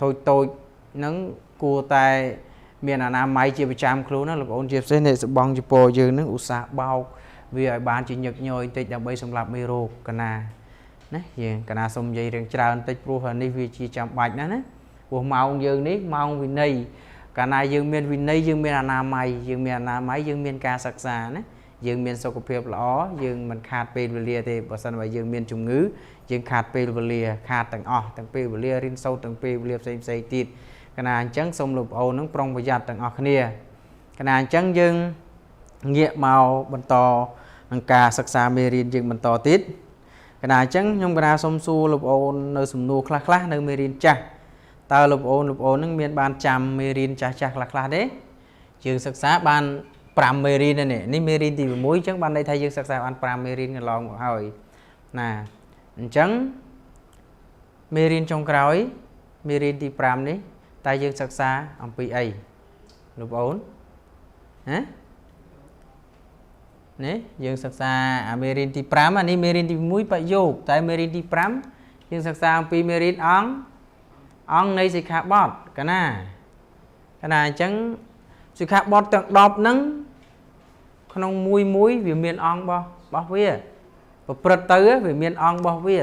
តូចតូចហ្នឹងគួរតែមានអនាម័យជាប្រចាំខ្លួនណាលោកប្អូនជាពិសេសអ្នកសបងជពរយើងហ្នឹងឧស្សាហ៍បោកវាឲ្យបានជាញឹកញយបន្តិចដើម្បីសម្លាប់មេរោគកណាណាយើងកណាសុំនិយាយរឿងច្រើនបន្តិចព្រោះនេះវាជាចាំបាច់ណាស់ណាព្រោះម៉ោងយើងនេះម៉ោងវិន័យកាលណាយើងមានវិន័យយើងមានអនាម័យយើងមានអនាម័យយើងមានការសិក្សាណាយើងមានសុខភាពល្អយើងមិនខាតពេលវេលាទេបើសិនបើយើងមានជំងឺយើងខាតពេលវេលាខាតទាំងអស់ទាំងពេលវេលារៀនសូត្រទាំងពេលវេលាផ្សេងផ្សេងទៀតកណាអញ្ចឹងសូមលោកប្អូននឹងប្រុងប្រយ័ត្នទាំងអស់គ្នាកណាអញ្ចឹងយើងងាកមកបន្តនឹងការសិក្សាមេរៀនយើងបន្តទៀតកណាអញ្ចឹងខ្ញុំកណាសូមសួរលោកប្អូននៅសំណួរខ្លះៗនៅមេរៀនចាស់តើលោកប្អូនលោកប្អូននឹងមានបានចាំមេរៀនចាស់ចាស់ខ្លះៗទេយើងសិក្សាបាន5មេរៀននេះនេះមេរៀនទី6អញ្ចឹងបានន័យថាយើងសិក្សាបាន5មេរៀនកន្លងមកហើយណាអញ្ចឹងមេរៀនចុងក្រោយមេរៀនទី5នេះតើយើងសិក្សាអំពីអីលោកប្អូនណានេះយើងសិក្សាអាមេរៀនទី5អានេះមេរៀនទី1បយោគតែមេរៀនទី5យើងសិក្សាអំពីមេរៀនអង្គនៃសិក្ខាបទកណាកណាអញ្ចឹងសិក្ខាបទទាំង10ហ្នឹងក្នុងមួយមួយវាមានអង្គរបស់វាប្រព្រឹត្តទៅវាមានអង្គរបស់វា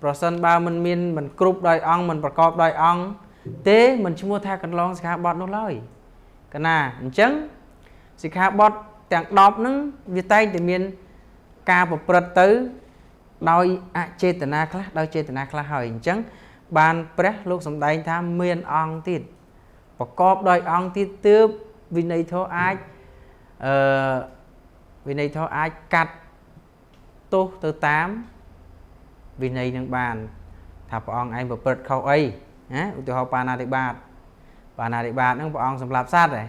ប្រសិនបើមិនមានមិនគ្រប់ដោយអង្គមិនប្រកបដោយអង្គទេមិនឈ្មោះថាកន្លងសិក្ខាបទនោះឡើយកណាអញ្ចឹងសិក្ខាបទទាំង10ហ្នឹងវាតែងតែមានការប្រព្រឹត្តទៅដោយអចេតនាខ្លះដោយចេតនាខ្លះហើយអញ្ចឹងបានព្រះលោកសម្ដែងថាមានអង្គទៀតប្រកបដោយអង្គទៀតទើបវិន័យធម៌អាចវិន័យធម៌អាចកាត់ទោសទៅតាមវិន័យនឹងបានថាព្រះអង្គឯងប្រព្រឹត្តខុសអីណាឧទាហរណ៍បាណាតិបាតបាណាតិបាតហ្នឹងព្រះអង្គសម្លាប់សត្វហ៎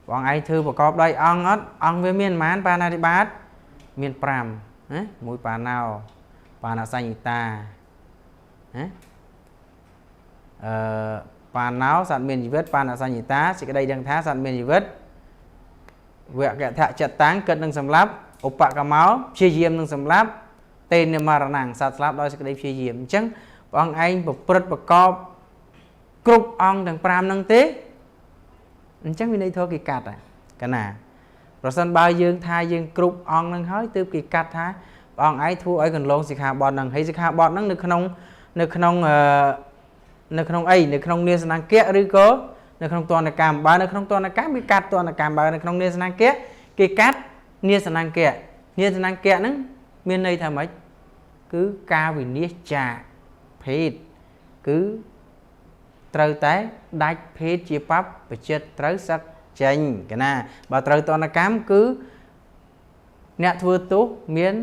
ព្រះអង្គឯងធ្វើប្រកបដោយអង្គអត់អង្គវាមានប៉ុន្មានបាណាតិបាតមាន5ណាមួយបាណោបាណសញ្ញតាណាបាណោសត្វមានជីវិតបាណសញ្ញតាសេចក្តីដឹងថាសត្វមានជីវិតវគថចិត្តតាំងគិតនឹងសម្លាប់ឧបកមោព្យាយាមនឹងសម្លាប់តេនមរណងសត្វស្លាប់ដោយសេចក្តីព្យាយាមអញ្ចឹងព្រះអង្គឯងប្រព្រឹត្តប្រកបគ្រប់អង្គទាំង5ហ្នឹងទេអញ្ចឹងវិន័យធម៌គេកាត់កណាប្រសិនបើយើងថាយើងគ្រប់អង្គហ្នឹងហើយទើបគេកាត់ថាព្រះអង្គឯងធ្វើឲ្យកន្លងសិក្ខាបទហ្នឹងហើយសិក្ខាបទហ្នឹងនៅក្នុងនៅក្នុងនៅក្នុងអីនៅក្នុងនាសនង្គៈឬក៏នៅក្នុងទណ្ឌកម្មបើនៅក្នុងទណ្ឌកម្មគេកាត់ទណ្ឌកម្មបើនៅក្នុងនាសនង្គៈគេកាត់នាសនង្គៈនាសនង្គៈហ្នឹងមានន័យថាម៉េចគឺការវិនិច្ឆ័យចាកភេទគឺត្រូវតែដាច់ភេទជាបព្វជិតត្រូវសឹកចេញកណាបើត្រូវទណ្ឌកម្មគឺអ្នកធ្វើទោសមាន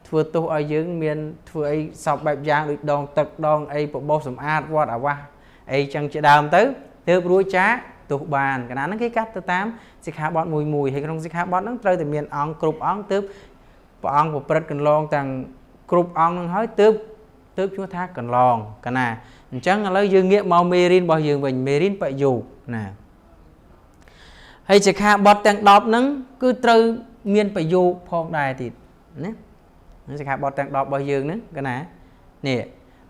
ធ្វើទោសឲ្យយើងមានធ្វើអីសពបែបយ៉ាងដូចដងទឹកដងអីបបោសសម្អាតវត្តអាវាសអីចឹងជាដើមទៅទើបរួចចាកទោសបានកណាហ្នឹងគេកាត់ទៅតាមសិក្ខាបទមួយមួយហើយក្នុងសិក្ខាបទហ្នឹងត្រូវតែមានអង្គគ្រប់អង្គទើបព្រះអង្គប្រព្រឹត្តកន្លងទាំងគ្រប់អង្គហ្នឹងហើយទើបឈ្មោះថាកន្លងកណាអញ្ចឹងឥឡូវយើងងាកមកមេរៀនរបស់យើងវិញមេរៀនបយោគណាហើយសិក្ខាបទទាំង10ហ្នឹងគឺត្រូវមានប្រយោគផងដែរទៀតណាសិក្ខាបទទាំង10របស់យើងហ្នឹងកណានេះ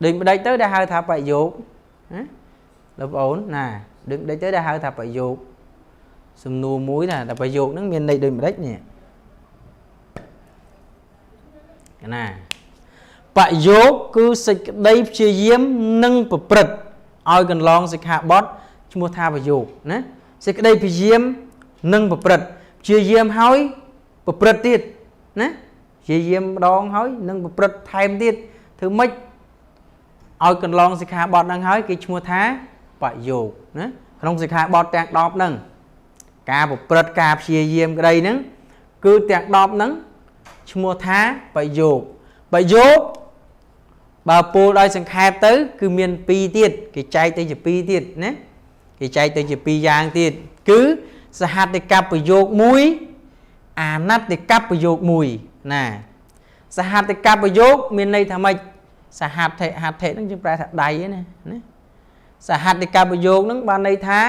ដូចម្ដេចទៅដែលហៅថាប្រយោគណាលោកប្អូនណាដូចម្ដេចទៅដែលហៅថាប្រយោគសំណួរមួយណាតែប្រយោគហ្នឹងមានន័យដូចម្ដេចនេះកណាបយោគគឺសេចក្តីព្យាយាមនិងប្រព្រឹត្តឲ្យកន្លងសិក្ខាបទឈ្មោះថាប្រយោគណាសេចក្តីព្យាយាមនិងប្រព្រឹត្តព្យាយាមហើយប្រព្រឹត្តទៀតណាព្យាយាមម្ដងហើយនិងប្រព្រឹត្តថែមទៀតធ្វើម៉េចឲ្យកន្លងសិក្ខាបទហ្នឹងហើយគេឈ្មោះថាបយោគណាក្នុងសិក្ខាបទទាំង10ហ្នឹងការប្រព្រឹត្តការព្យាយាមក្តីហ្នឹងគឺទាំង10ហ្នឹងឈ្មោះថាបយោគបយោគបើពោលដោយសង្ខេបទៅគឺមាន2ទៀតគេចែកទៅជា2ទៀតណាគេចែកទៅជា2យ៉ាងទៀតគឺសហតិកប្រយោគមួយអាណត្តិកប្រយោគមួយណាសហតិកប្រយោគមានន័យថាម៉េចសហត្ថិហត្ថិហ្នឹងយើងប្រែថាដៃណាណាសហតិកប្រយោគហ្នឹងបានន័យថា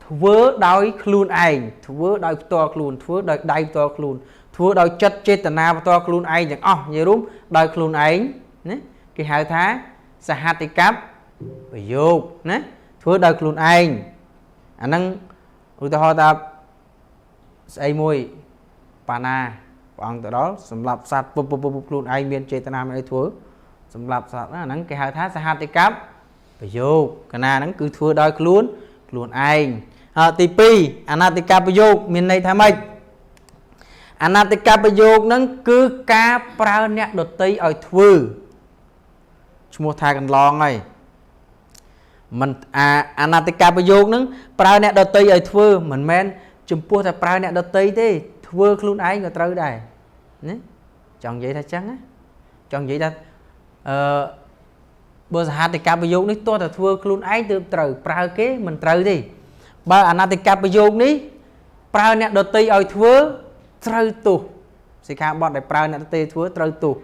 ធ្វើដោយខ្លួនឯងធ្វើដោយផ្ទាល់ខ្លួនធ្វើដោយដៃផ្ទាល់ខ្លួនធ្វើដោយចិត្តចេតនាផ្ទាល់ខ្លួនឯងទាំងអស់និយាយរួមដោយខ្លួនឯងណាគេហៅថាសហតិក ប្រយោគណាធ្វើដោយខ្លួនឯងអាហ្នឹងឧទាហរណ៍ថាស្អីមួយបាណាព្រះអង្គទៅដល់សម្រាប់សត្វពុបពុបពុបខ្លួនឯងមានចេតនាមានអីធ្វើសម្រាប់សត្វហ្នឹងគេហៅថាសហតិកប្រយោគកណាហ្នឹងគឺធ្វើដោយខ្លួនខ្លួនឯងហើយទី2អនតិកប្រយោគមានន័យថាម៉េចអនតិកប្រយោគហ្នឹងគឺការប្រើអ្នកដតីឲ្យធ្វើឈ្មោះថាកន្លងហើយមិនអនតិកប្រយោគហ្នឹងប្រើអ្នកដតីឲ្យធ្វើមិនមែនចំពោះតែប្រើអ្នកដតីទេធ្វើខ្លួនឯងក៏ត្រូវដែរណាចង់និយាយថាចឹងណាចង់និយាយថាអឺបើសហតិកប្រយោគនេះទោះតែធ្វើខ្លួនឯងទើបត្រូវប្រើគេមិនត្រូវទេបើអនតិកប្រយោគនេះប្រើអ្នកដតីឲ្យធ្វើត្រូវទោសសិក្ខាបទដែលប្រើអ្នកដតីធ្វើត្រូវទោស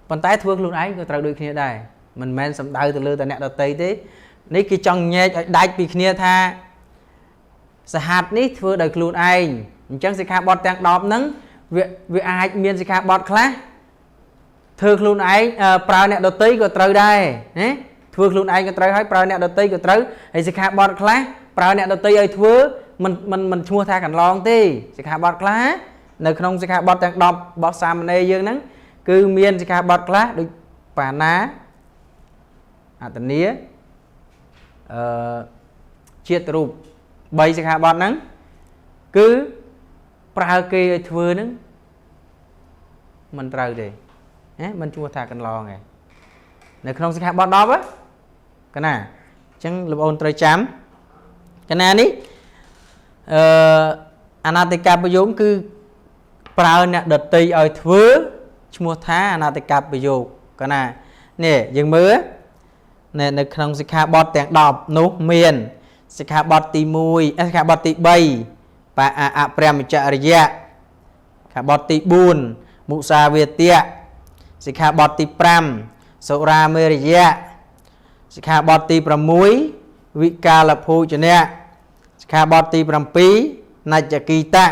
ប៉ុន្តែធ្វើខ្លួនឯងក៏ត្រូវដូចគ្នាដែរមិនមែនសំដៅទៅលើតែអ្នកដតីទេនេះគេចង់ញែកឲ្យដាច់ពីគ្នាថាសហត្ថនេះធ្វើដោយខ្លួនឯងអញ្ចឹងសិក្ខាបទទាំង10ហ្នឹងវាអាចមានសិក្ខាបទខ្លះធ្វើខ្លួនឯងប្រើអ្នកដតីក៏ត្រូវដែរណាធ្វើខ្លួនឯងក៏ត្រូវហើយប្រើអ្នកដតីក៏ត្រូវហើយសិក្ខាបទខ្លះប្រើអ្នកដតីឲ្យធ្វើមិនឈ្មោះថាកន្លងទេសិក្ខាបទខ្លះនៅក្នុងសិក្ខាបទទាំង10របស់សាមណេរយើងហ្នឹងគឺមានសិក្ខាបទខ្លះដូចបាណាអតនីអឺជាតិរូប3សិក្ខាបទហ្នឹងគឺប្រើគេឲ្យធ្វើហ្នឹងមិនត្រូវទេណាមិនឈ្មោះថាកន្លងទេនៅក្នុងសិក្ខាបទ10កណាអញ្ចឹងលោកអូនត្រូវចាំកណានេះអឺអនតិកប្រយោគគឺប្រើអ្នកដតីឲ្យធ្វើឈ្មោះថាអនតិកប្រយោគកណានេះយើងមើលនៅក្នុងសិក្ខាបទទាំង10នោះមានសិក្ខាបទទី1សិក្ខាបទទី3បាអព្រមចរិយៈសិក្ខាបទទី4មុសាវាទៈសិក្ខាបទទី5សុរាមេរយៈសិក្ខាបទទី6វិកាលភោជនៈសិក្ខាបទទី7នច្ចគីតៈ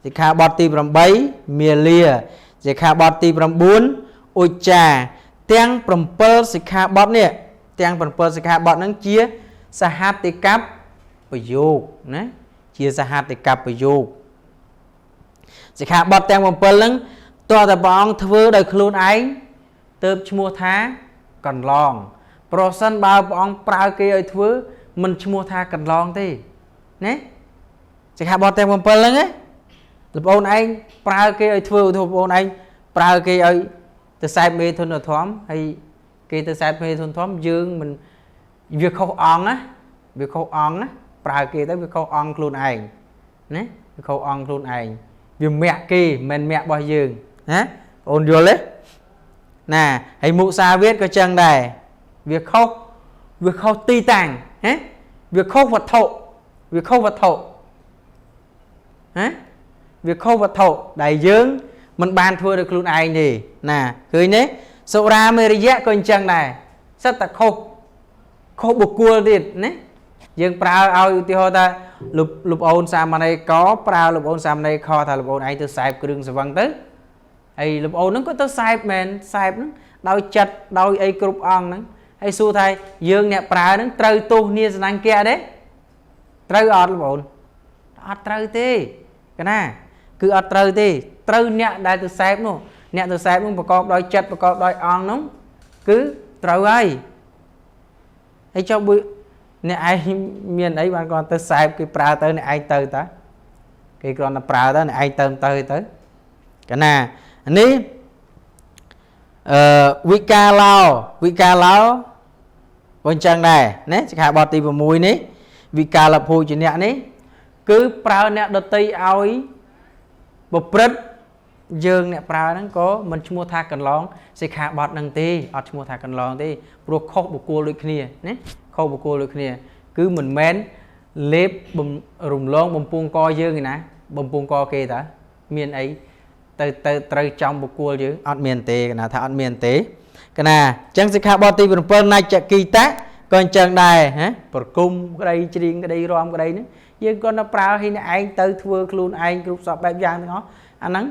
សិក្ខាបទទី8មាលាសិក្ខាបទទី9ឧច្ចាទាំង7សិក្ខាបទនេះទាំង7សិក្ខាបទហ្នឹងជាសហតិកប្រយោគណាជាសហតិកប្រយោគសិក្ខាបទទាំង7ហ្នឹងតើតែព្រះអង្គធ្វើដោយខ្លួនឯងទើបឈ្មោះថាកន្លងប្រសិនបើព្រះអង្គប្រើគេឲ្យធ្វើមិនឈ្មោះថាកន្លងទេណាសិក្ខាបទទាំង7ហ្នឹងណាលោកប្អូនឯងប្រើគេឲ្យធ្វើឧទាហរណ៍បងប្អូនឯងប្រើគេឲ្យទៅសែបមេធនធម៌ហើយគេទៅសែបមេធនធម៌យើងមិនវាខុសអង្គណាវាខុសអង្គណាប្រើគេទៅវាខុសអង្គខ្លួនឯងណាវាខុសអង្គខ្លួនឯងវាមាក់គេមិនមែនមាក់របស់យើងណាបងអូនយល់ទេណាហើយមុសាវាទក៏ចឹងដែរវាខុសទីតាំងណាវាខុសវត្ថុវាខុសវត្ថុណាវាខុសវត្ថុដែលយើងមិនបានធ្វើដោយខ្លួនឯងទេណាឃើញទេសុរាមេរយៈក៏អញ្ចឹងដែរសិតតែខុសបុគ្គលទៀតណាយើងប្រើឲ្យឧទាហរណ៍ថាលោកអូនសាមណេរកប្រើលោកអូនសាមណេរខថាលោកអូនឯងទៅសែបគ្រឿងសង្វឹងទៅហើយលោកអូនហ្នឹងក៏ទៅសែបមែនសែបហ្នឹងដោយចិត្តដោយអីគ្រប់អង្គហ្នឹងហើយសួរថាយើងអ្នកប្រើហ្នឹងត្រូវទោសនាសនង្គៈទេត្រូវអត់លោកអូនអត់ត្រូវទេកណាគឺអត់ត្រូវទេត្រូវអ្នកដែលទៅសែបនោះអ្នកទៅសែបនោះប្រកបដោយចិត្តប្រកបដោយអង្គនោះគឺត្រូវហើយហើយចុះអ្នកឯងមានអីបានគ្រាន់ទៅសែបគេប្រើទៅអ្នកឯងទៅតាគេគ្រាន់តែប្រើទៅអ្នកឯងទៅទៅទៅកណានេះអឺវិកាឡោវិកាឡោក៏អញ្ចឹងដែរណាសិក្ខាបទទី6នេះវិកាលភោជនៈនេះគឺប្រើអ្នកដតីឲ្យប្រព្រឹត្តយើងអ្នកប្រើហ្នឹងក៏មិនឈ្មោះថាកន្លងសិក្ខាបទហ្នឹងទេអត់ឈ្មោះថាកន្លងទេព្រោះខុសបុគ្គលដូចគ្នាណាខុសបុគ្គលដូចគ្នាគឺមិនមែនលេបរំលងបំពង់កយើងឯណាបំពង់កគេតាមានអីទៅត្រូវចំបុគ្គលយើងអត់មានទេកណាថាអត់មានទេកណាអញ្ចឹងសិក្ខាបទទី7នច្ចគីតៈក៏អញ្ចឹងដែរហ៎ប្រគុំក្តីច្រៀងក្តីរំក្តីហ្នឹងយើងគាត់ទៅប្រើឲ្យអ្នកឯងទៅធ្វើខ្លួនឯងគ្រប់សពបែបយ៉ាងទាំងអស់អាហ្នឹង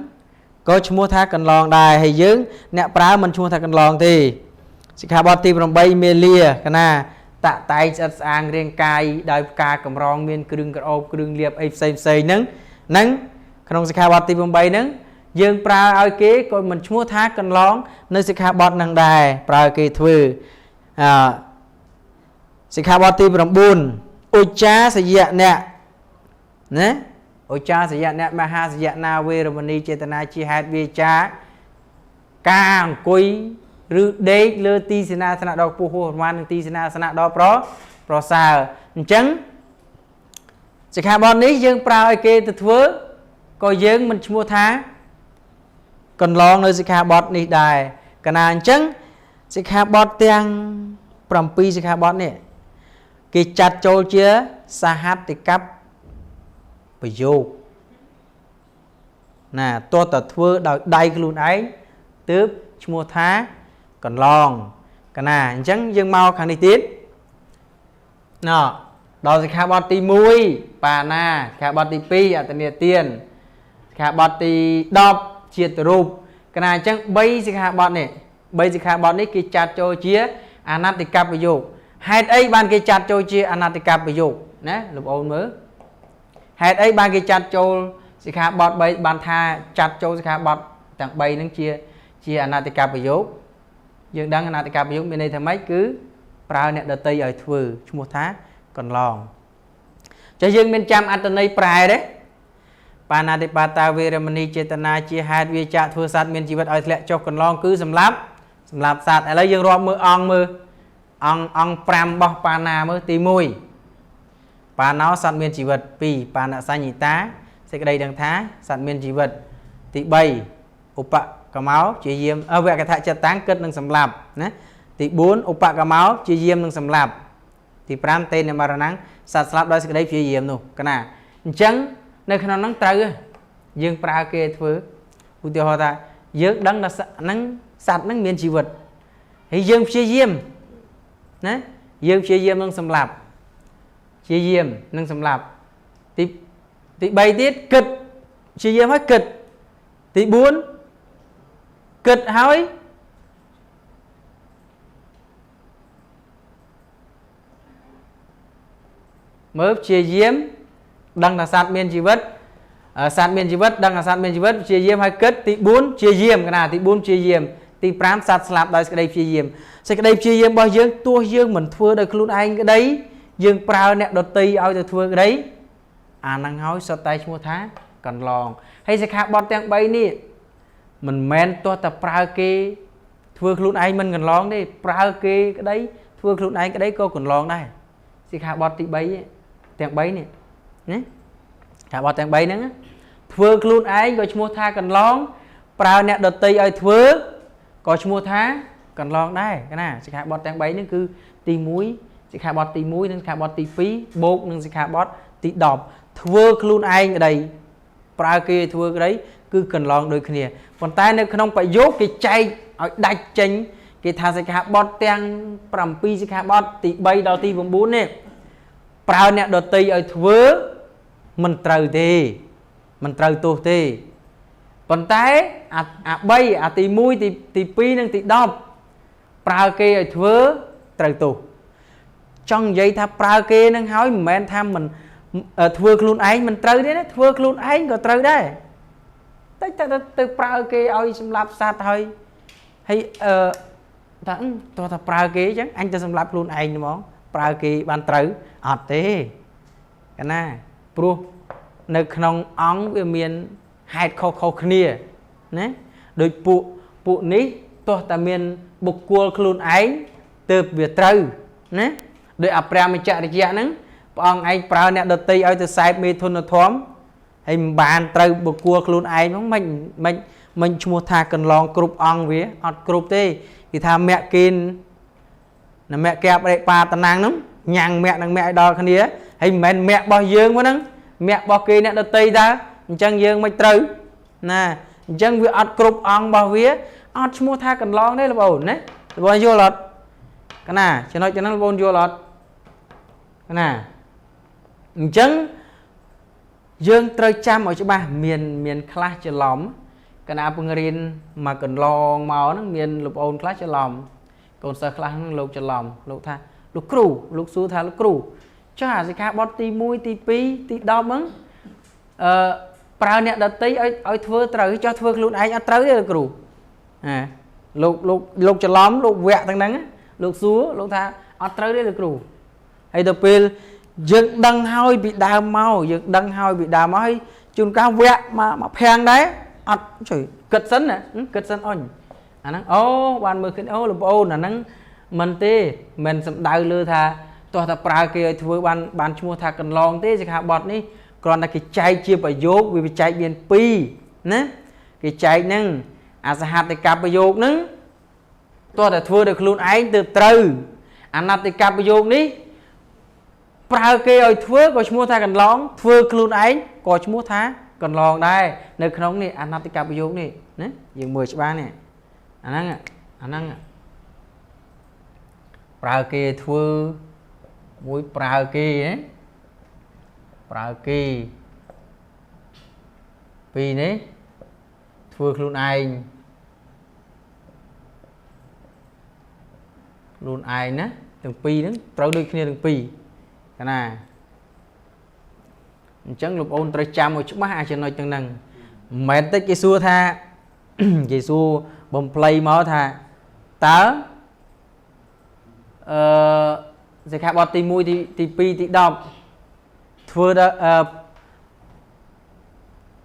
ក៏ឈ្មោះថាកន្លងដែរហើយយើងអ្នកប្រើមិនឈ្មោះថាកន្លងទេ សិក្ខាបទទី8មេលាកណាតាក់តែងស្អិតស្អាងរាងកាយដោយផ្កាកម្រងមានគ្រឿងក្រអូបគ្រឿងលាបអីផ្សេងផ្សេងហ្នឹងហ្នឹងក្នុងសិក្ខាបទទី8ហ្នឹងយើងប្រើឲ្យគេក៏មិនឈ្មោះថាកន្លងនៅសិក្ខាបទហ្នឹងដែរប្រើគេធ្វើអសិក្ខាបទទី9ឧច្ចាសយៈអ្នកណាឧច្ចាសយៈអ្នកមហាសយៈណាវេរមណីចេតនាជាហេតុវាចាការអង្គុយឬដេកលើទីសេនាសនៈដ៏ខ្ពស់ហួសប្រមាណនឹងទីសេនាសនៈដ៏ប្រសើរអញ្ចឹងសិក្ខាបទនេះយើងប្រើឲ្យគេទៅធ្វើក៏យើងមិនឈ្មោះថាកន្លងនៅសិក្ខាបទនេះដែរកាលណាអញ្ចឹងសិក្ខាបទទាំង7សិក្ខាបទនេះគេចាត់ចូលជាសហតិកប្រយោគណាតើតើធ្វើដោយដៃខ្លួនឯងទើបឈ្មោះថាកន្លងកណាអញ្ចឹងយើងមកខាងនេះទៀតណ៎ដល់សិក្ខាបទទី1បាណាសិក្ខាបទទី2អតនីទានសិក្ខាបទទី10ជាតិរូបកណាអញ្ចឹង3សិក្ខាបទនេះ3សិក្ខាបទនេះគេចាត់ចូលជាអនតិកប្រយោគហេតុអីបានគេចាត់ចូលជាអនតិកប្រយោគណាលោកអូនមើលហេតុអីបានគេចាត់ចូលសិក្ខាបទ3បានថាចាត់ចូលសិក្ខាបទទាំង3ហ្នឹងជាអនតិកប្រយោគយើងដឹងអនតិកប្រយោគមានន័យថាម៉េចគឺប្រើអ្នកដតីឲ្យធ្វើឈ្មោះថាកន្លងចាយើងមានចាំអត្តន័យប្រែទេបាណាតិបាតាវេរមណីចេតនាជាហេតុវាចាធ្វើសត្វមានជីវិតឲ្យធ្លាក់ចុះកន្លងគឺសម្លាប់សត្វឥឡូវយើងរាប់មើលអង្គមើលអង្គ5របស់បាណាមើលទី1បាណោសត្វមានជីវិត2បាណសញ្ញិតាសេចក្តីដឹងថាសត្វមានជីវិតទី3ឧបកមោជាយាមវកថចិត្តតាំងគិតនឹងសម្លាប់ណាទី4ឧបកមោជាយាមនឹងសម្លាប់ទី5តេនមរណੰសត្វស្លាប់ដោយសេចក្តីព្យាយាមនោះកណាអញ្ចឹងនៅក្នុងហ្នឹងត្រូវយើងប្រើគេធ្វើឧទាហរណ៍ថាយើងដឹងថាហ្នឹងសត្វហ្នឹងមានជីវិតហើយយើងព្យាយាមណាយើងព្យាយាមនឹងសម្លាប់ព្យាយាមនឹងសម្លាប់ទី3ទៀតគិតព្យាយាមហើយគិតទី4គិតហើយមើលព្យាយាមដឹងថាសត្វមានជីវិតសត្វមានជីវិតដឹងថាសត្វមានជីវិតព្យាយាមហើយគិតទី4ព្យាយាមកណាទី4ព្យាយាមទី5សត្វស្លាប់ដោយសេចក្តីព្យាយាមសេចក្តីព្យាយាមរបស់យើងទោះយើងមិនធ្វើដោយខ្លួនឯងក្តីយើងប្រើអ្នកដទៃឲ្យទៅធ្វើក្តីអាហ្នឹងហើយសុទ្ធតែឈ្មោះថាកន្លងហើយសិក្ខាបទទាំង3នេះមិនមែនទោះតែប្រើគេធ្វើខ្លួនឯងមិនកន្លងទេប្រើគេក្តីធ្វើខ្លួនឯងក្តីក៏កន្លងដែរសិក្ខាបទទី3ទាំង3នេះណាសិក្ខាបទទាំង3ហ្នឹងធ្វើខ្លួនឯងក៏ឈ្មោះថាកន្លងប្រើអ្នកដទៃឲ្យធ្វើក៏ឈ្មោះថាកន្លងដែរណាសិក្ខាបទទាំង3ហ្នឹងគឺទី1សិក្ខាបទទី1និងសិក្ខាបទទី2បូកនឹងសិក្ខាបទទី10ធ្វើខ្លួនឯងក្តីប្រើគេធ្វើក្តីគឺកន្លងដូចគ្នាប៉ុន្តែនៅក្នុងប្រយោគគេចែកឲ្យដាច់ចេញគេថាសិក្ខាបទទាំង7សិក្ខាបទទី3ដល់ទី9នេះប្រើអ្នកដទៃឲ្យធ្វើមិនត្រូវទេមិនត្រូវទោសទេប៉ុន្តែអា3អាទី1ទី2និងទី10ប្រើគេឲ្យធ្វើត្រូវទោសចង់និយាយថាប្រើគេនឹងហើយមិនមែនថាមិនធ្វើខ្លួនឯងមិនត្រូវទេណាធ្វើខ្លួនឯងក៏ត្រូវដែរតែទៅប្រើគេឲ្យសម្លាប់សត្វហើយហើយថាតោះថាប្រើគេអញ្ចឹងអញទៅសម្លាប់ខ្លួនឯងហ្មងប្រើគេបានត្រូវអត់ទេកណាព្រោះនៅក្នុងអង្គវាមានហេតុខុសៗគ្នាណាដូចពួកនេះទោះតែមានបុគ្គលខ្លួនឯងទើបវាត្រូវណាដោយអព្រះមច្ចរិយៈហ្នឹងព្រះអង្គឯងប្រើអ្នកដទៃឲ្យទៅសែបមេធនធម៌ហើយមិនបានត្រូវបុគ្គលខ្លួនឯងហ្នឹងមិនឈ្មោះថាកន្លងគ្រប់អង្គវាអត់គ្រប់ទេគេថាមគ្គិនមគ្គបរិបាតណាំងហ្នឹងញ៉ាំងមគ្គនិងមគ្គឲ្យដល់គ្នាហើយមិនមែនមគ្គរបស់យើងហ្នឹងមគ្គរបស់គេអ្នកដទៃតើអញ្ចឹងយើងមិនត្រូវណាអញ្ចឹងវាអត់គ្រប់អង្គរបស់វាអត់ឈ្មោះថាកន្លងទេបងប្អូនណាបងប្អូនយល់អត់កណាចំណុចហ្នឹងបងប្អូនយល់អត់កណាអញ្ចឹងយើងត្រូវចាំឲ្យច្បាស់មានខ្លះច្រឡំកណាពង្រៀនមកកន្លងមកហ្នឹងមានលោកប្អូនខ្លះច្រឡំ កូនសិស្សខ្លះហ្នឹងលោកច្រឡំលោកថាលោកគ្រូលោកសួរថាលោកគ្រូចុះអាសិក្ខាបទទី1ទី2ទី10ហ្នឹងអឺប្រើអ្នកដតីឲ្យធ្វើត្រូវចុះធ្វើខ្លួនឯងអត់ត្រូវទេលោកគ្រូហ៎លោកលោកលោកច្រឡំលោកវគ្គទាំងហ្នឹងលោកសួរលោកថាអត់ត្រូវទេលោកគ្រូហើយដល់ពេលយើងដឹងហើយពីដើមមកយើងដឹងហើយពីដើមមកហើយជួនកាលវគ្គមកភាំងដែរអត់ជួយគិតសិនណាគិតសិនអញអាហ្នឹងអូបានមើលឃើញអូលោកប្អូនអាហ្នឹងមិនទេមិនសំដៅលើថាទោះតែប្រើគេឲ្យធ្វើបានឈ្មោះថាកន្លងទេសិក្ខាបទនេះគ្រាន់តែគេចែកជាប្រយោគវាចែកមាន2ណាគេចែកហ្នឹងអាសហតិកប្រយោគហ្នឹងទោះតែធ្វើដោយខ្លួនឯងទើបត្រូវអនតិកប្រយោគនេះប្រើគេឲ្យធ្វើក៏ឈ្មោះថាកន្លងធ្វើខ្លួនឯងក៏ឈ្មោះថាកន្លងដែរនៅក្នុងនេះអនតិកប្រយោគនេះណាយើងមើលច្បាស់នេះអាហ្នឹងប្រើគេធ្វើមួយប្រើគេហ៎ប្រើគេពីរនេះធ្វើខ្លួនឯងខ្លួនឯងណាទាំងពីរហ្នឹងត្រូវដូចគ្នាទាំងពីរកាលណាអញ្ចឹងលោកអូនត្រូវចាំឲ្យច្បាស់អាចំណុចទាំងហ្នឹងមិនមែនតិចគេសួរថាគេសួរបំភ្លៃមកថាតើអឺសិក្ខាបទទី1ទី2ទី10ធ្វើដល់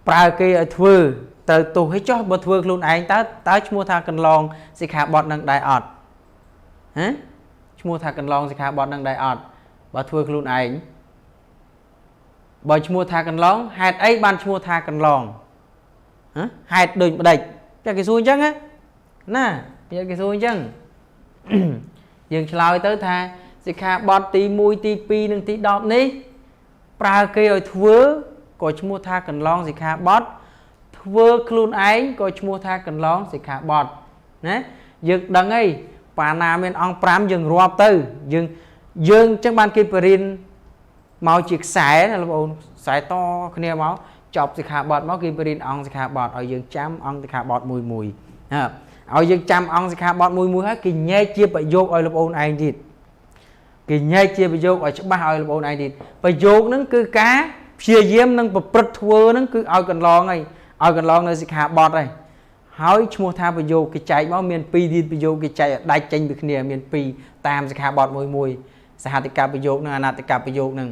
ប្រើគេឲ្យធ្វើត្រូវទោសឲ្យចុះបើធ្វើខ្លួនឯងតើឈ្មោះថាកន្លងសិក្ខាបទនឹងដែរអត់ហ៎ឈ្មោះថាកន្លងសិក្ខាបទនឹងដែរអត់បើធ្វើខ្លួនឯងបើឈ្មោះថាកន្លងហេតុអីបានឈ្មោះថាកន្លងហ៎ហេតុដូចម្ដេចចាគេសួរអញ្ចឹងណាគេសួរអញ្ចឹងយើងឆ្លើយទៅថាសិក្ខាបទទី1ទី2និងទី10នេះប្រើគេឲ្យធ្វើក៏ឈ្មោះថាកន្លងសិក្ខាបទធ្វើខ្លួនឯងក៏ឈ្មោះថាកន្លងសិក្ខាបទណាយើងដឹងអីបាណាមានអង្គ5យើងរាប់ទៅយើងអញ្ចឹងបានគេបរៀនមកជាខ្សែណាលោកប្អូនខ្សែតគ្នាមកចប់សិក្ខាបទមកគេបរៀនអង្គសិក្ខាបទឲ្យយើងចាំអង្គសិក្ខាបទមួយមួយណាឲ្យយើងចាំអង្គសិក្ខាបទមួយមួយហើយគេញែកជាប្រយោគឲ្យលោកប្អូនឯងទៀតគេញែកជាប្រយោគឲ្យច្បាស់ឲ្យលោកប្អូនឯងទៀតប្រយោគហ្នឹងគឺការព្យាយាមនិងប្រព្រឹត្តធ្វើហ្នឹងគឺឲ្យកន្លងហើយឲ្យកន្លងនៅសិក្ខាបទហើយហើយឈ្មោះថាប្រយោគគេចែកមកមាន2ទៀតប្រយោគគេចែកឲ្យដាច់ចេញពីគ្នាមាន2តាមសិក្ខាបទមួយមួយសហតិកប្រយោគនិងអនតិកប្រយោគហ្នឹង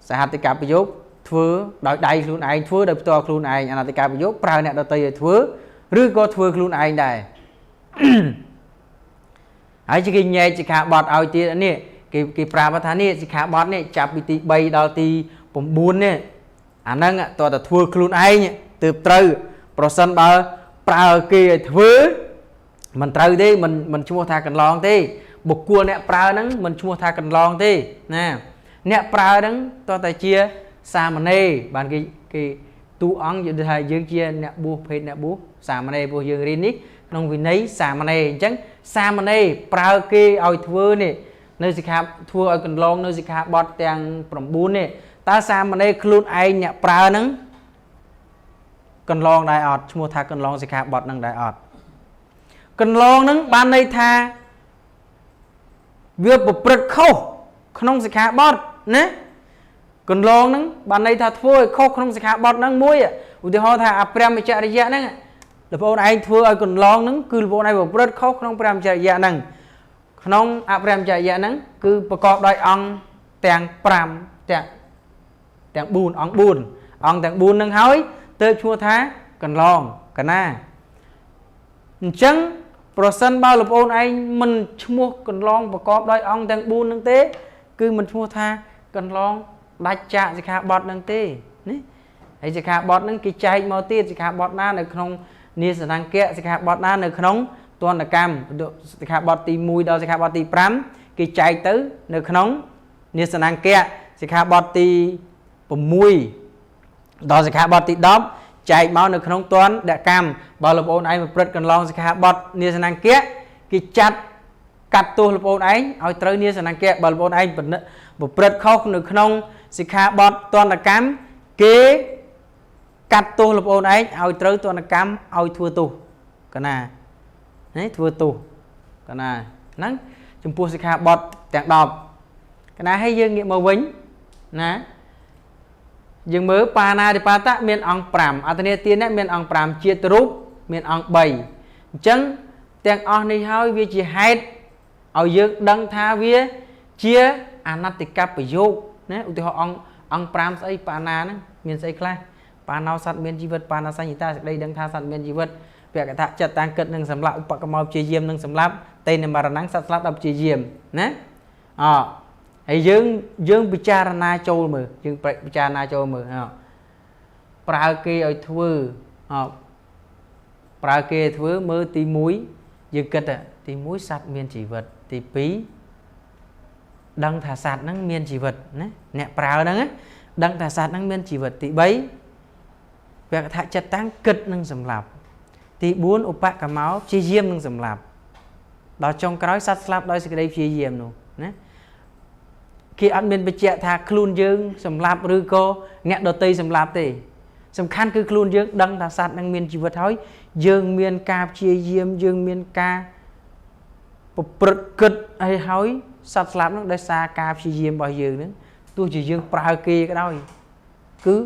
សហតិកប្រយោគធ្វើដោយដៃខ្លួនឯងធ្វើដោយផ្ទាល់ខ្លួនឯងអនតិកប្រយោគប្រើអ្នកដទៃឲ្យធ្វើឬក៏ធ្វើខ្លួនឯងដែរហើយគេញែកសិក្ខាបទឲ្យទៀតនេះគេប្រាប់ថានេះសិក្ខាបទនេះចាប់ពីទី3ដល់ទី9នេះអាហ្នឹងតើតែធ្វើខ្លួនឯងទើបត្រូវប្រសិនបើប្រើគេឲ្យធ្វើមិនត្រូវទេមិនឈ្មោះថាកន្លងទេបុគ្គលអ្នកប្រើហ្នឹងមិនឈ្មោះថាកន្លងទេណាអ្នកប្រើហ្នឹងតើតែជាសាមណេរបានគេតួអង្គយល់ថាយើងជាអ្នកបួសភេទអ្នកបួសសាមណេរព្រោះយើងរៀននេះក្នុងវិន័យសាមណេរអញ្ចឹងសាមណេរប្រើគេឲ្យធ្វើនេះនៅសិក្ខាធ្វើឲ្យកន្លងនៅសិក្ខាបទទាំង9នេះតើសាមណេរខ្លួនឯងអ្នកប្រើហ្នឹងកន្លងដែរអត់ឈ្មោះថាកន្លងសិក្ខាបទហ្នឹងដែរអត់កន្លងហ្នឹងបានន័យថាវាប្រព្រឹត្តខុសក្នុងសិក្ខាបទណាកន្លងហ្នឹងបានន័យថាធ្វើឲ្យខុសក្នុងសិក្ខាបទហ្នឹងមួយឧទាហរណ៍ថាអាព្រះមច្ចរិយៈហ្នឹងលោកប្អូនឯងធ្វើឲ្យកន្លងហ្នឹងគឺលោកប្អូនឯងប្រព្រឹត្តខុសក្នុងព្រះមច្ចរិយៈហ្នឹងក្នុងអព្រះមច្ចរិយៈហ្នឹងគឺប្រកបដោយអង្គទាំង5ទាំង4អង្គ4អង្គទាំង4ហ្នឹងហើយទើបឈ្មោះថាកន្លងកណាអញ្ចឹងប្រសិនបើលោកប្អូនឯងមិនឈ្មោះកន្លងប្រកបដោយអង្គទាំង4ហ្នឹងទេគឺមិនឈ្មោះថាកន្លងដាច់ចាកសិក្ខាបទហ្នឹងទេណាហើយសិក្ខាបទហ្នឹងគេចែកមកទៀតសិក្ខាបទណានៅក្នុងនាសនង្គៈសិក្ខាបទណានៅក្នុងទណ្ឌកម្មសិក្ខាបទទី1ដល់សិក្ខាបទទី5គេចែកទៅនៅក្នុងនាសនង្គៈសិក្ខាបទទី6ដល់សិក្ខាបទទី10ចែកមកនៅក្នុងទណ្ឌកម្មបើលោកប្អូនឯងប្រព្រឹត្តកន្លងសិក្ខាបទនាសនង្គៈគេចាត់កាត់ទោសលោកប្អូនឯងឲ្យត្រូវនាសនង្គៈបើលោកប្អូនឯងប្រព្រឹត្តខុសនៅក្នុងសិក្ខាបទទណ្ឌកម្មគេកាត់ទោសលោកប្អូនឯងឲ្យត្រូវទណ្ឌកម្មឲ្យធ្វើទោសកណាណាធ្វើទោស កណាហ្នឹងចំពោះសិក្ខាបទទាំង10កណាឲ្យយើងងាកមកវិញណាយើងមើលបាណាតិបាតៈមានអង្គ5អត្តនេទានៈមានអង្គ5ជាតិរូបមានអង្គ3អញ្ចឹងទាំងអស់នេះហើយវាជាហេតុឲ្យយើងដឹងថាវាជាអនត្តិកប្រយោគណាឧទាហរណ៍អង្គ5ស្អីបាណាហ្នឹងមានស្អីខ្លះបាណោសត្វមានជីវិតបាណាសញ្ញតាសេចក្តីដឹងថាសត្វមានជីវិតវកថាចិត្តតាំងគិតនឹងសម្លាប់ឧបកមោព្យាយាមនឹងសម្លាប់តេនមរណងសត្វស្លាប់ដល់ព្យាយាមណាអហើយយើងពិចារណាចូលមើលយើងពិចារណាចូលមើលប្រើគេឲ្យធ្វើប្រើគេឲ្យធ្វើមើលទី1យើងគិតទី1សត្វមានជីវិតទី2ដឹងថាសត្វហ្នឹងមានជីវិតណាអ្នកប្រើហ្នឹងដឹងថាសត្វហ្នឹងមានជីវិតទី3វកថាចិត្តតាំងគិតនឹងសម្លាប់ទី4ឧបកមោព្យាយាមនឹងសម្លាប់ដល់ចុងក្រោយសត្វស្លាប់ដោយសេចក្តីព្យាយាមនោះណាគេអត់មានបញ្ជាក់ថាខ្លួនយើងសម្លាប់ឬក៏អ្នកដទៃសម្លាប់ទេសំខាន់គឺខ្លួនយើងដឹងថាសត្វនឹងមានជីវិតហើយយើងមានការព្យាយាមយើងមានការប្រព្រឹត្តគិតអីហើយសត្វស្លាប់នឹងដោយសារការព្យាយាមរបស់យើងនឹងទោះជាយើងប្រើគេក៏ដោយគឺ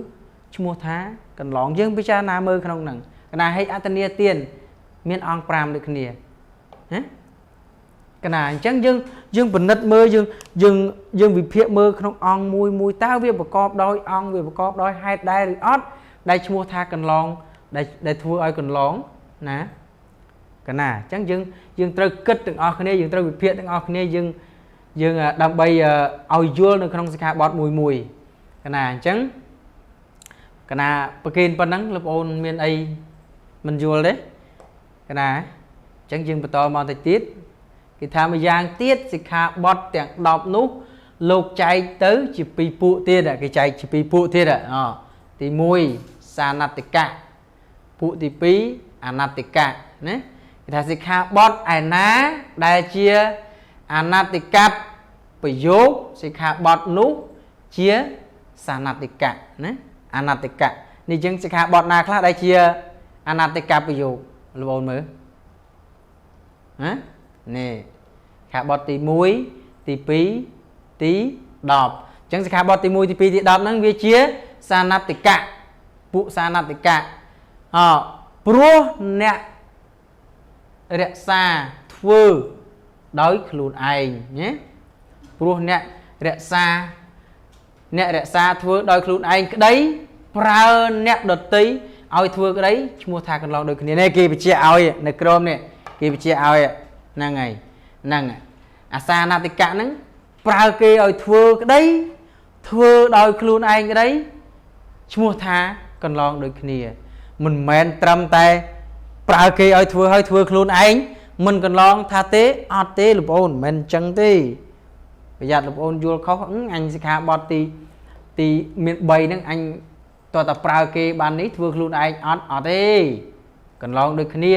ឈ្មោះថាកន្លងយើងពិចារណាមើលក្នុងហ្នឹងកណាឲ្យអត្តនីទានមានអង្គ5ដូចគ្នាណាកណាអញ្ចឹងយើងពិនិត្យមើលយើងវិភាគមើលក្នុងអង្គមួយមួយតើវាប្រកបដោយអង្គវាប្រកបដោយហេតុដែរឬអត់ដែលឈ្មោះថាកន្លងដែលធ្វើឲ្យកន្លងណាកណាអញ្ចឹងយើងត្រូវគិតទាំងអស់គ្នាយើងត្រូវវិភាគទាំងអស់គ្នាយើងដើម្បីឲ្យយល់នៅក្នុងសិក្ខាបទមួយមួយកណាអញ្ចឹងកណាប្រគេនប៉ុណ្ណឹងលោកប្អូនមានអីមិនយល់ទេកណាអញ្ចឹងយើងបន្តមកតិចទៀតគេថាម្យ៉ាងទៀតសិក្ខាបទទាំង10នោះលោកចែកទៅជាពីរពួកទៀតគេចែកជាពីរពួកទៀតទី1សានតិកៈពួកទី2អនតិកៈណាគេថាសិក្ខាបទឯណាដែលជាអនតិកៈប្រយោគសិក្ខាបទនោះជាសានតិកៈណាអនតិកៈនេះចឹងសិក្ខាបទណាខ្លះដែលជាអនតិកៈប្រយោគលោកប្អូនមើលណានេះសិក្ខាបទទី1ទី2ទី10អញ្ចឹងសិក្ខាបទទី1ទី2ទី10ហ្នឹងវាជាសានតិកៈពួកសានតិកៈព្រោះអ្នករក្សាធ្វើដោយខ្លួនឯងណាព្រោះអ្នករក្សាធ្វើដោយខ្លួនឯងក្តីប្រើអ្នកដទៃឲ្យធ្វើក្តីឈ្មោះថាកន្លងដូចគ្នានេះគេបញ្ជាក់ឲ្យនៅក្រមនេះគេបញ្ជាក់ឲ្យហ្នឹងហើយហ្នឹងអាសានតិកៈហ្នឹងប្រើគេឲ្យធ្វើក្តីធ្វើដោយខ្លួនឯងក្តីឈ្មោះថាកន្លងដូចគ្នាមិនមែនត្រឹមតែប្រើគេឲ្យធ្វើឲ្យធ្វើខ្លួនឯងមិនកន្លងថាទេអត់ទេលោកប្អូនមិនមែនអញ្ចឹងទេប្រយ័ត្នលោកប្អូនយល់ខុសអញសិក្ខាបទទីមាន3ហ្នឹងអញតើតែប្រើគេបាននេះធ្វើខ្លួនឯងអត់ទេកន្លងដូចគ្នា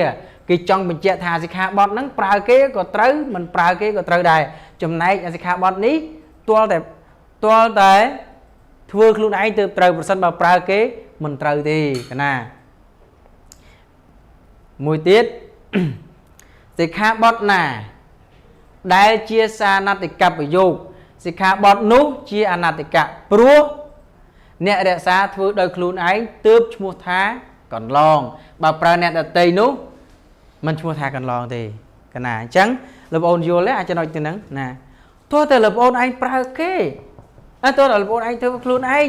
គេចង់បញ្ជាក់ថាសិក្ខាបទហ្នឹងប្រើគេក៏ត្រូវមិនប្រើគេក៏ត្រូវដែរចំណែកសិក្ខាបទនេះទាល់តែធ្វើខ្លួនឯងទើបត្រូវប្រសិនបើប្រើគេមិនត្រូវទេកណាមួយទៀតសិក្ខាបទណាដែលជាសានតិកប្រយោគសិក្ខាបទនោះជាអនតិកៈព្រោះអ្នករក្សាធ្វើដោយខ្លួនឯងទើបឈ្មោះថាកន្លងបើប្រើអ្នកដទៃនោះមិនឈ្មោះថាកន្លងទេកណាអញ្ចឹងលោកប្អូនយល់ទេអាចចំណុចទៅហ្នឹងណាទោះតែលោកប្អូនឯងប្រើគេទោះតែលោកប្អូនឯងធ្វើខ្លួនឯង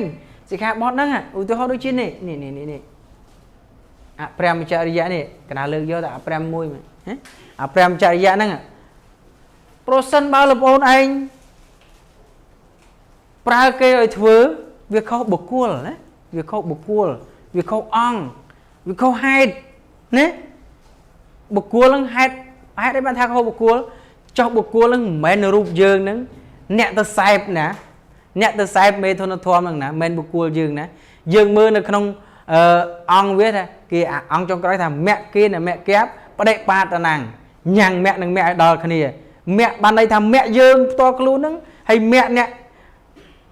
សិក្ខាបទហ្នឹងឧទាហរណ៍ដូចជានេះនេះនេះនេះអព្រមចរិយៈនេះកណាលើកយកតែអព្រមមួយអព្រមចរិយៈហ្នឹងប្រសិនបើលោកប្អូនឯងប្រើគេឲ្យធ្វើវាខុសបុគ្គលណាវាខុសបុគ្គលវាខុសអង្គវាខុសហេតុណាបុគ្គលហ្នឹងហេតុអីបានថាខុសបុគ្គលចុះបុគ្គលហ្នឹងមិនមែនរូបយើងហ្នឹងអ្នកទៅសែបណាអ្នកទៅសែបមេធនធម៌ហ្នឹងណាមិនមែនបុគ្គលយើងណាយើងមើលនៅក្នុងអង្គវាថាគេអង្គចុងក្រោយថាមគ្គគេណាមគ្គបដិបាតណាំងញ៉ាំងមគ្គនិងមគ្គឲ្យដល់គ្នាមគ្គបានន័យថាមគ្គយើងផ្ទាល់ខ្លួនហ្នឹងហើយមគ្គអ្នក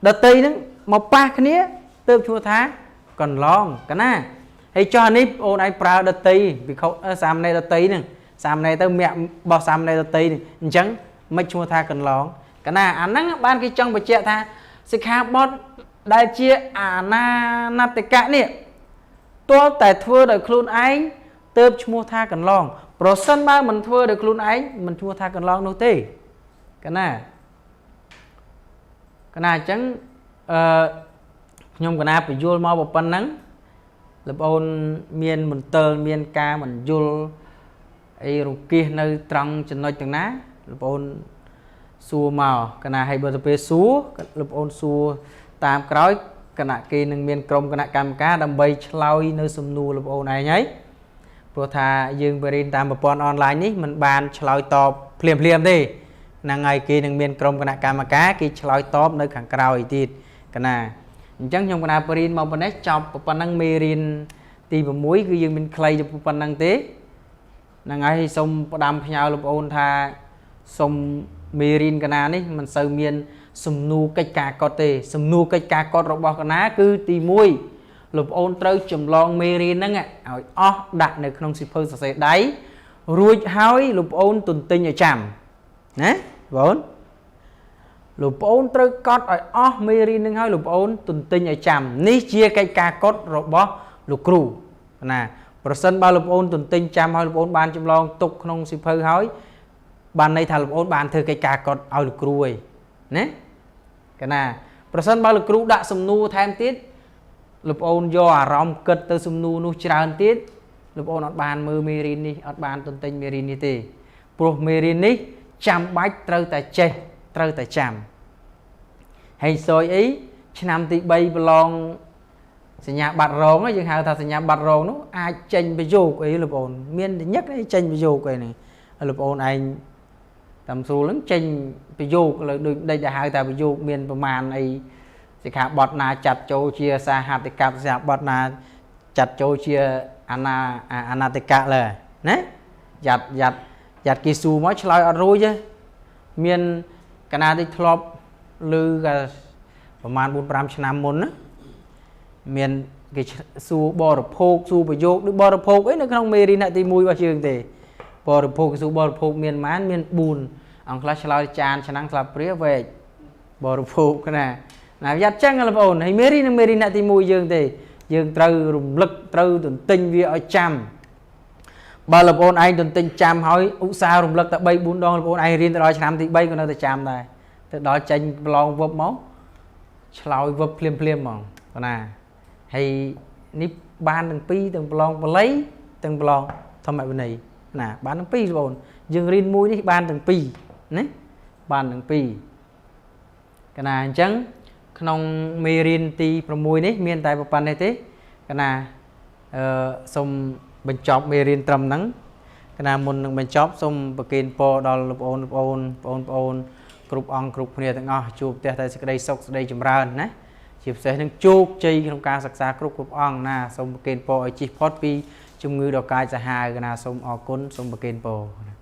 ដតីហ្នឹងមកប៉ះគ្នាទើបឈ្មោះថាកន្លងកណាហើយចុះនេះអូនឯងប្រើដតីវិខុសាមណេរដតីហ្នឹង សាមណេរទៅមាក់បោះសាមណេរដតីនេះអញ្ចឹងមិនឈ្មោះថាកន្លងកណាអាហ្នឹងបានគេចង់បញ្ជាក់ថាសិក្ខាបទដែលជាអាណានតិកៈនេះទាល់តែធ្វើដោយខ្លួនឯងទើបឈ្មោះថាកន្លងប្រសិនបើមិនធ្វើដោយខ្លួនឯងមិនឈ្មោះថាកន្លងនោះទេកណាកណាអញ្ចឹងអឺខ្ញុំកណាបញ្យល់មកប៉ុណ្ណឹងលោកប្អូនមានមន្ទិលមានការបញ្យល់អីរង្គៀសនៅត្រង់ចំណុចទាំងណាលោកប្អូនសួរមកកណាឲ្យបើទៅពេលសួរលោកប្អូនសួរតាមក្រោយគណៈគេនឹងមានក្រុមគណៈកម្មការដើម្បីឆ្លើយនៅសំណួរលោកប្អូនឯងហើយព្រោះថាយើងបរៀនតាមប្រព័ន្ធអនឡាញនេះมันបានឆ្លើយតបភ្លាមភ្លាមទេហ្នឹងហើយគេនឹងមានក្រុមគណៈកម្មការគេឆ្លើយតបនៅខាងក្រោយទៀតកណាអញ្ចឹងខ្ញុំកណាបរៀនមកប៉ុណ្ណេះចប់ប៉ុណ្ណឹងមេរៀនទី6គឺយើងមានខ្លីទៅប៉ុណ្ណឹងទេហ្នឹងហើយសូមផ្ដាំផ្ញើលោកប្អូនថាសូមមេរៀនកណានេះមិនសូវមានសំណួរកិច្ចការកត់ទេសំណួរកិច្ចការកត់របស់កណាគឺទី1លោកប្អូនត្រូវចម្លងមេរៀនហ្នឹងឲ្យអស់ដាក់នៅក្នុងសៀវភៅសរសេរដៃរួចហើយលោកប្អូនទន្ទិញឲ្យចាំណាបងលោកប្អូនត្រូវកត់ឲ្យអស់មេរៀននឹងហើយលោកប្អូនទន្ទិញឲ្យចាំនេះជាកិច្ចការកត់របស់លោកគ្រូណាប្រសិនបើលោកប្អូនទន្ទិញចាំហើយលោកប្អូនបានចម្លងទុកក្នុងសៀវភៅហើយបានន័យថាលោកប្អូនបានធ្វើកិច្ចការកត់ឲ្យលោកគ្រូឯណាកណាប្រសិនបើលោកគ្រូដាក់សំណួរថែមទៀតលោកប្អូនយកអារម្មណ៍គិតទៅសំណួរនោះច្រើនទៀតលោកប្អូនអត់បានមើលមេរៀននេះអត់បានទន្ទិញមេរៀននេះទេព្រោះមេរៀននេះចាំបាច់ត្រូវតែចេះត្រូវតែចាំហើយសយអីឆ្នាំទី3ប្រឡងសញ្ញាបត្ររងយើងហៅថាសញ្ញាបត្ររងនោះអាចចេញប្រយោគអីលោកប្អូនមានញឹកអីចេញប្រយោគអីនេះលោកប្អូនឯងតាមស្រួលហ្នឹងចេញប្រយោគលើដូចដេចដែលហៅថាប្រយោគមានប្រមាណអីសិក្ខាបទណាចាត់ចូលជាសាហតិកៈសិក្ខាបទណាចាត់ចូលជាអាណាអនតិកៈលើណាយ៉ាត់យ៉ាត់យ៉ាត់គេសួរមកឆ្លើយអត់រួចទេមានកណាតិចធ្លាប់ឮកាប្រហែល4 5ឆ្នាំមុនណាមានគេសួរបរិភោគសួរប្រយោគដូចបរិភោគអីនៅក្នុងមេរៀនទី1របស់យើងទេបរិភោគសួរបរិភោគមានប៉ុន្មានមាន4អង្គខ្លះឆ្លើយចានឆ្នាំងស្លាបព្រាវែកបរិភោគណាណាយ៉ាត់ចឹងបងប្អូនហើយមេរៀននឹងមេរៀនទី1យើងទេយើងត្រូវរំលឹកត្រូវទន្ទិញវាឲ្យចាំបើបងប្អូនឯងទន្ទិញចាំហើយឧស្សាហ៍រំលឹកតែ3 4ដងបងប្អូនឯងរៀនទៅដល់ឆ្នាំទី3ក៏នៅតែចាំដែរទៅដល់ចេញប្រឡងវឹបមកឆ្លើយវឹបភ្លាមភ្លាមហ្មងណាហើយនេះបានទាំងពីរទាំងប្រឡងបាលីទាំងប្រឡងធម្មវិន័យណាបានទាំងពីរបងប្អូនយើងរៀនមួយនេះបានទាំងពីរណាបានទាំងពីរកណាអញ្ចឹងក្នុងមេរៀនទី6នេះមានតែប៉ុណ្្នេះទេកណាអឺសូមបញ្ចប់មេរៀនត្រឹមហ្នឹងកណាមុននឹងបញ្ចប់សូមប្រគេនពរដល់លោកប្អូនលោកប្អូនបងប្អូនគ្រប់អង្គគ្រប់គ្នាទាំងអស់ជួបផ្ទះតែសេចក្តីសុខសេចក្តីចម្រើនណាជាពិសេសនឹងជោគជ័យក្នុងការសិក្សាគ្រប់គ្រប់អង្គណាសូមប្រគេនពរឲ្យជិះផុតពីជំងឺដ៏កាចសាហាវកណាសូមអរគុណសូមប្រគេនពរណា